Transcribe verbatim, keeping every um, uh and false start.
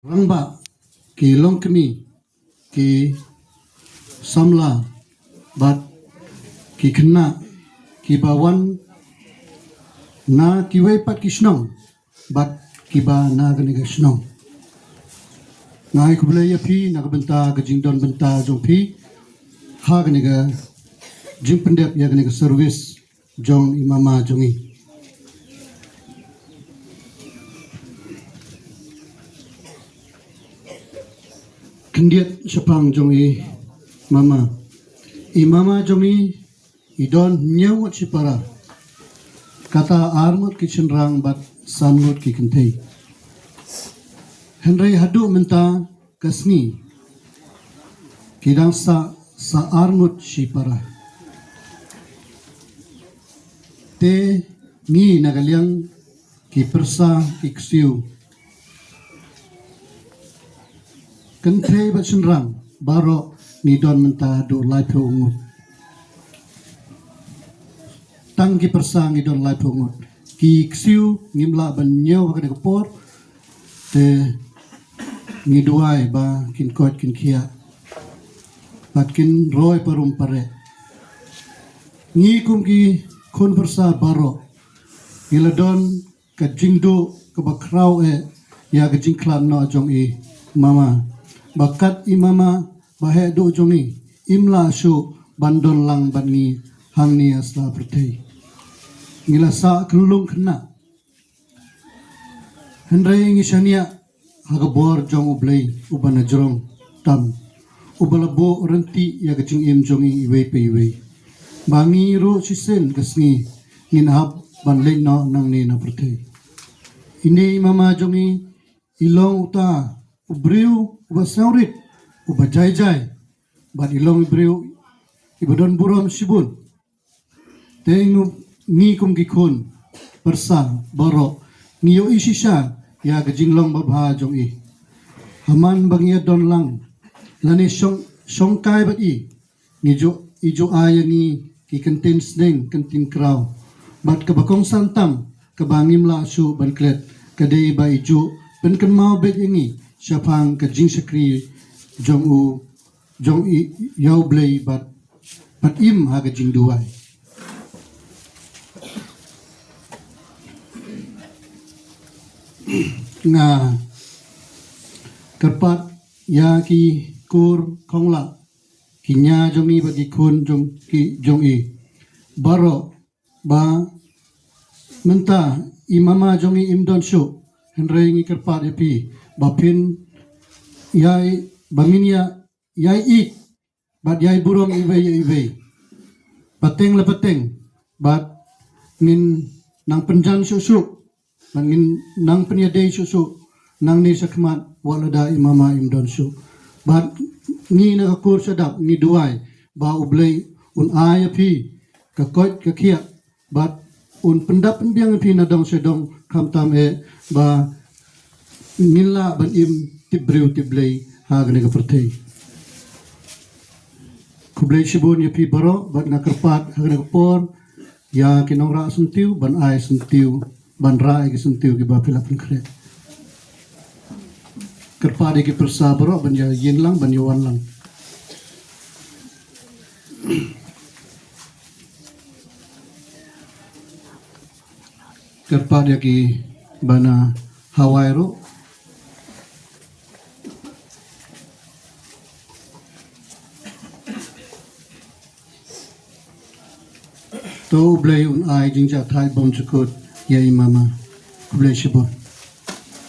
rangbah, ki longkmie, ki samla bad ki khynnah kiba wan na kiwei pat ki shnong bad kiba na kane ka shnong. Nga ai khublei ïa phi na ka bynta ka jingdon bynta jong phi ha kane ka jingpyndep ïa kane ka service jong i mama jong i. Khyndiat shaphang jong i mama. I mama jong i i don hynñiew ngut shipara. Kata ar ngut ki shynrang bad san ngut ki kynthei. Hynrei haduh mynta ka sngi ki dang sah sa ar ngut shipara. Te ngi na ka liang ki pyrsa ki ksiew, kynthei bad shynrang, baroh ngi don mynta haduh laiphew ngut. Tang ki pyrsa ngi don laiphew ngut. Ki ksiew ngim lah ban ñiew ha kane ka por. Te ngi duwai ba kin koit kin khiah bad kin roi parum pareh. Ngi kum ki khun pyrsa baroh ngi la don ka jingduh kaba khraw eh ïa ka jingkhlad noh jong i mama. Ba kat i mama ba heh duh jong i im lah shuh ban don lang bad ngi hangne ha sla pyrthei. Ngi la sah khyllung khynnah. Hynrei ngi shaniah ha ka bor jong U Blei uba na jrong tam, uba la buh rynti ïa ka jingim jong i iwei pa iwei. Ba ngi ruh shisien ka sngi ngin hap ban leit noh nangne na pyrthei. Ine i mama jong i i long uta u briew uba sngewrit, uba jai jai, bad i long u briew iba don burom shibun. Te ngi kum ki khun pyrsa baroh ngi ïohi shisha ïa ka jinglong babha jong i. Haman ba ngi ïa don lang lane shong shongkai bad i, ngi ju i ju ai ïa ngi ki kyntien sneng kyntien kraw. Bad kaba kongsan tam kaba ngim lah shuh ban klet ka dei ba i ju pynkynmaw beit ïa ngi shaphang ka jingshakri jong u jong i ïa U Blei bad bad im ha ka jingduwai. Nga kyrpad ïa ki kur khonglah, ki nia jong i bad ki khun jong ki jong i baroh ba mynta i mama jong i im don shuh, hynrei ngi kyrpad ïa phi ba phin ïai ba ngin ïa ïai ïeit bad ïai burom iwei ïa iwei pateng la pateng bad ngin nang pynjan shuh shuh bad ngin nang pynïadei shuh shuh nangne shakhmat wat lada i mama im don shuh. Bad ngi na ka kur Shadap ngi duwai ba U Blei un ai ïa phi ka koit ka khiah bad un pyndap pynbiang ïa phi na dong sha dong khamtam eh ba ngin lah ban im tip briew tip Blei ha kane ka pyrthei. Khublei shibun ïa phi baroh bad nga kyrpad ha kane ka por ïa ki nongrah syntiew ban ai syntiew ban rah ïa ki syntiew kiba phi la pynkhreh. Kyrpad ïa ki pyrsa baroh ban ïa ïeng lang ban ïa wan lang. Kyrpad ïa ki ba na Hawaii ruh. To U Blei un ai jingjahthait bymjukut ïa i mama. Khublei shibun.